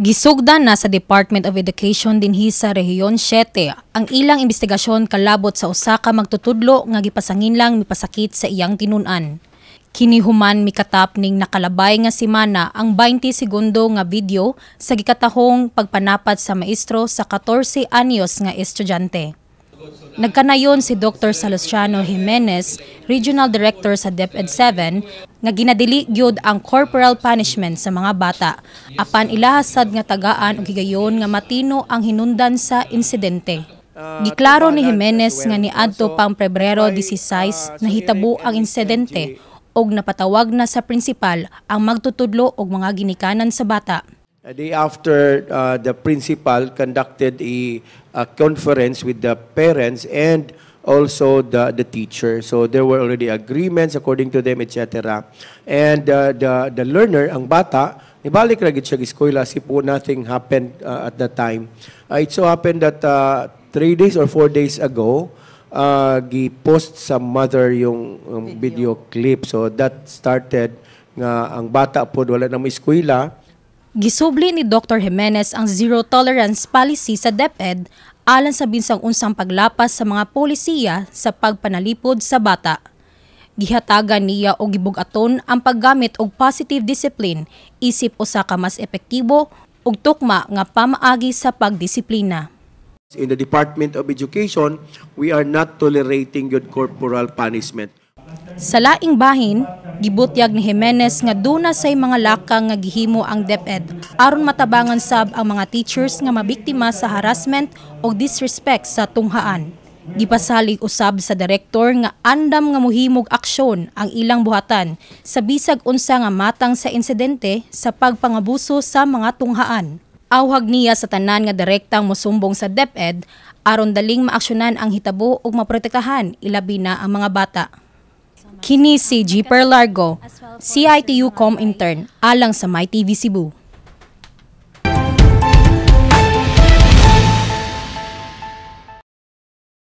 Gisugdan na sa Department of Education dinhi sa Rehiyon 7 ang ilang investigasyon kalabot sa usa ka magtutudlo nga gipasanginlang mipasakit sa iyang tinun-an. Kini human mikatap ning nakalabay nga semana ang 20 segundo nga video sa gikatahong pagpanapat sa maestro sa 14 anyos nga estudyante. Nagkanayon si Dr. Salustiano Jimenez, Regional Director sa DepEd 7, nga ginadili gyud ang corporal punishment sa mga bata apan ilahasad nga tagaan og higayon nga matino ang hinundan sa insidente. Giklaro ni Jimenez nga niadto pang Pebrero 16 nahitabo ang insidente og napatawag na sa principal ang magtutudlo og mga ginikanan sa bata. A day after, the principal conducted a conference with the parents and also the teacher. So there were already agreements according to them, etc. And the learner, ang bata, nibalik ra gid siya eskwela si po nothing happened at that time. It so happened that 3 days or 4 days ago, gi-post sa mother yung video clip. So that started nga ang bata po wala na mo eskwela. Gisubli ni Dr. Jimenez ang zero tolerance policy sa DepEd alang sa binsang unsang paglapas sa mga polisiya sa pagpanalipod sa bata. Gihatagan niya og gibug-aton ang paggamit og positive discipline isip usa ka mas epektibo ug tukma nga pamaagi sa pagdisiplina. In the Department of Education, we are not tolerating good corporal punishment. Sa laing bahin, gibutyag ni Jimenez nga duna say mga lakang nga gihimo ang DepEd aron matabangan sab ang mga teachers nga mabiktima sa harassment o disrespect sa tunghaan. Gipasalig usab sa direktor nga andam nga muhimog aksyon ang ilang buhatan sa bisag unsa nga matang sa insidente sa pagpangabuso sa mga tunghaan. Awhag niya sa tanan nga direktang mosumbong sa DepEd aron daling maaksyonan ang hitabo ug maprotektahan ilabi na ang mga bata. Kini si Jeeper Largo, CITU Com Intern, alang sa MyTV Cebu.